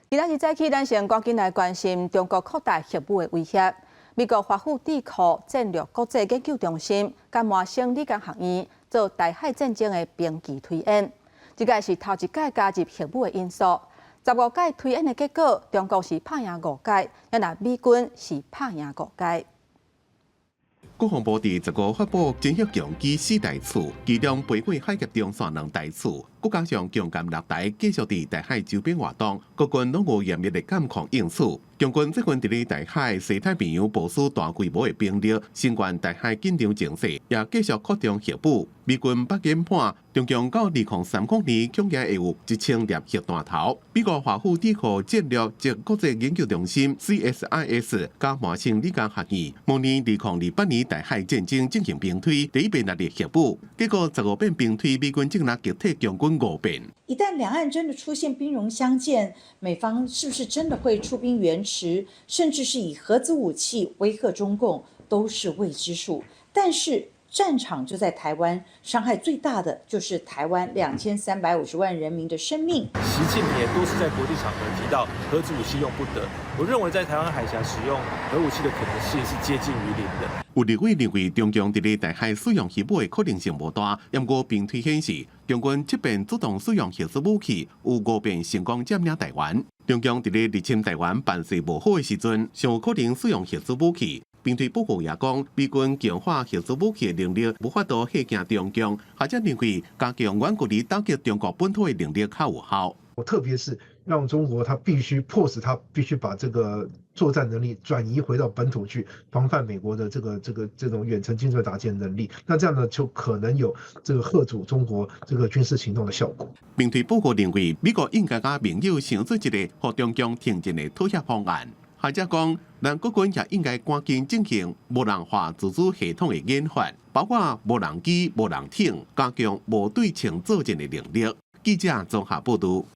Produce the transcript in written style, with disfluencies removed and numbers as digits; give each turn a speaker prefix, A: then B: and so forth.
A: 今仔日早起，咱先趕緊來關心中國擴大核武的威脅。美國華府智庫戰略國際研究中心佮麻省理工學院做台海戰爭的兵棋推演，這個是頭一擺加入核武的因素。15擺推演的結果，中國是拍贏五擺，啊若美軍是拍贏五擺。
B: 國防部佇15發布偵察強機四台次，其中飛過海峽中線兩台次，閣加上共艦六台繼續佇台海周邊活動，各軍攏有嚴密的監控應處。共軍最近佇咧台海、西太平洋部署大規模的兵力，升懸台海緊張情勢，也繼續擴張核武。美軍捌研判，中共到2030年恐驚會有1000粒核彈頭。美國華府智庫戰略及國際研究中心 CSIS 佮麻省理工學院，模擬2028年台海戰爭進行兵推，第一遍納入核武，結果15遍兵推，美軍只能擊退共軍五遍。
C: 一旦兩岸真的出現兵戎相見，美方是不是真的會出兵援持，甚至是以核子武器威嚇中共，都是未知數。但是戰場就在台灣，傷害最大的就是台灣2350萬人民的生命。
D: 習近平也多次在國際場合提到核子武器用不得。我認為在台灣海峽使用核武器的可能性是接近於零的。
B: 有立委認為，中共佇咧台海使用核武的可能性無大。毋過兵推顯示，共軍七遍主動使用核子武器，有五遍成功佔領台灣。中共佇咧入侵台灣辦勢無好的時陣，上有可能使用核子武器。兵推報告也講，美軍強化核子武器的能力，無法度嚇驚中共，學者認為加強遠距離打擊中國本土的能力較有效。
E: 特別是讓中國他必須迫使他必須把這個作戰能力轉移回到本土去，防範美國的這種遠程精準打擊能力。那這樣呢，就可能有這個嚇阻中國這個軍事行動的效果。
B: 兵推報告認為，美國應該佮盟友想出一個予中共停戰的妥協方案。學者講，咱國軍也應該趕緊進行無人化自主系統的研發，包括無人機、無人艇，加強無對稱作戰的能力。記者綜合報導。